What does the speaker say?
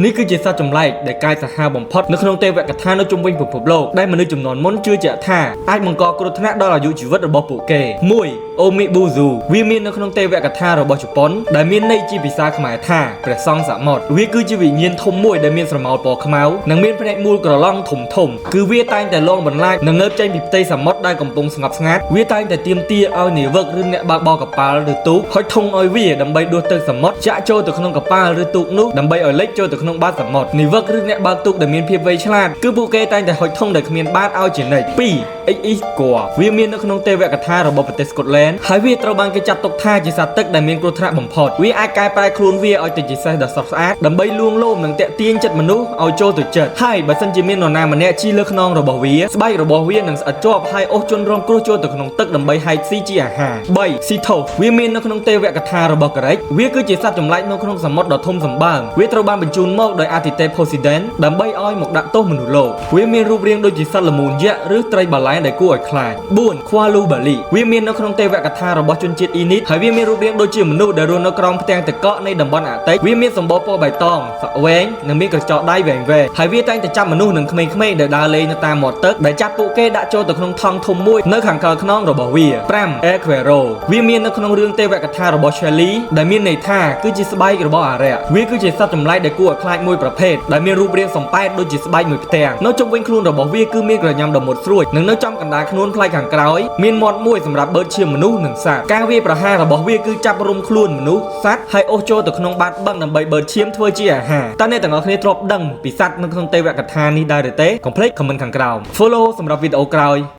នេះគឺជាសត្វចម្លែកដែលកាចសាហាវបំផុតនៅក្នុងទេវកថានៅជុំវិញពិភពលោកដែលមនុស្សជំនាន់មុនជឿជាក់ថាអាចបង្កគ្រោះថ្នាក់ដល់អាយុជីវិតរបស់ពួកគេ1អូមីប៊ូស៊ូវាមាននៅក្នុងទេវកថារបស់ជប៉ុនដែលមានន័យជាភាសាខ្មែរថាព្រះសង្ឃសមុទ្រវាគឺជាវិញ្ញាណធំមួយដែលមានស្រមោលពណ៌ខ្មៅនិងមានភ្នែកមូលក្រឡង់ធំធំគឺវាតែងតែលងបន្លាចនិងងើបចេញពីផ្ទៃសមុទ្រដែលកំពុងស្ងប់ស្ងាត់វាតែងតែទាមទារឲ្យនាវិកឬអ្នកបើកបរកប៉ាល់ឬទូកហុចធុងឲ្យវាដើម្បីដួសទឹកសមុទ្រចាក់ចូលទៅក្នុងកប៉ាល់ឬទូកនោះដើម្បីឲ្យលិចចូលទៅក្នុងបាតសមុទ្រនាវិកឬអ្នកបើកទូកដែលមានភាពវៃឆ្លាតគឺពួកគេតែងតែហុចធុងដែលគ្មានបាតឲ្យជានិច្ច2 XE គ័រវាមាននៅក្នុងទេវកថារបស់ប្រទេសស្កុតឡែនហើយវាត្រូវបានគេចាត់ទុកថាជាសត្វទឹកដែលមានគ្រោះថ្នាក់បំផុតវាអាចកែប្រែខ្លួនវាឲ្យទៅជាសេះដ៏ស្រស់ស្អាតដើម្បីលួងលោមនិងទាក់ទាញចិត្តមនុស្សឲ្យចូលទៅចិត្តហើយបើសិនជាមាននរណាម្នាក់ជិះលើខ្នងរបស់វាស្បែករបស់វានឹងស្អិតជាប់ហើយអូសជនរងគ្រោះចូលទៅក្នុងទឹកដើម្បីហែកស៊ីជាអាហារ3 Cetus វាមាននៅក្នុងទេវកថារបស់ក្រិកវាគឺជាសត្វចម្លែកនៅក្នុងសមុទ្រដ៏ធំសម្បើមវាត្រូវបានបញ្ជូនមកដោយអាទិទេព Poseidon ដើម្បីឲ្យមកដាក់ទោសមនុស្សលោកវាមានរូបរាងដូចជាសត្វល្មូនយក្សឬត្រីបាឡែនដែលគួរឲ្យខ្លាច4 Kwalu Bali វាមាននៅក្នុងទេវកថារបស់ជនជាតិអ៊ីនីតហើយវាមានរូបរាងដូចជាមនុស្សដែលរស់នៅក្រោមផ្ទាំងទឹកកកនៃតំបន់អាកទិកវាមានសម្បកពណ៌បៃតងសក់វែងនិងមានក្រចកដៃវែងៗហើយវាតែងតែចាប់មនុស្សនិងក្មេងៗដែលដើរលេងនៅតាមមាត់ទឹកដែលចាប់ពួកគេដាក់ចូលទៅក្នុងថង់ធំមួយនៅខាងក្រោយខ្នងរបស់វា5 Aquero វាមាននៅក្នុងរឿងទេវកថារបស់ Shelley ដែលមានន័យថាគឺជាស្បែករបស់អារក្សវាគឺជាសត្វចម្លែកដែលគួរឲ្យខ្លាចមួយប្រភេទដែលមានរូបរាងសំប៉ែតដូចជាស្បែកមួយផ្ទាំងនៅជុំវិញខ្លួនរបស់វាគឺមានក្រញាំដ៏មុតស្រួចនិងនៅចំកណ្ដាលខ្លួនផ្នែកខាងក្រោយមានមាត់មួយសម្រាប់បឺតឈាមមនុស្សនិងសត្វការវាយប្រហាររបស់វាគឺចាប់រុំខ្លួនមនុស្សសត្វហើយអូសចូលទៅក្នុងបាតបឹងដើម្បីបឺតឈាមធ្វើជាអាហារតើអ្នកទាំងអស់គ្នាធ្លាប់ដឹងពីសត្វនៅក្នុងទេវកថានេះដែរឬទេកុំភ្លេច comment ខាងក្រោម Follow សម្រាប់វីដេអូក្រោយ។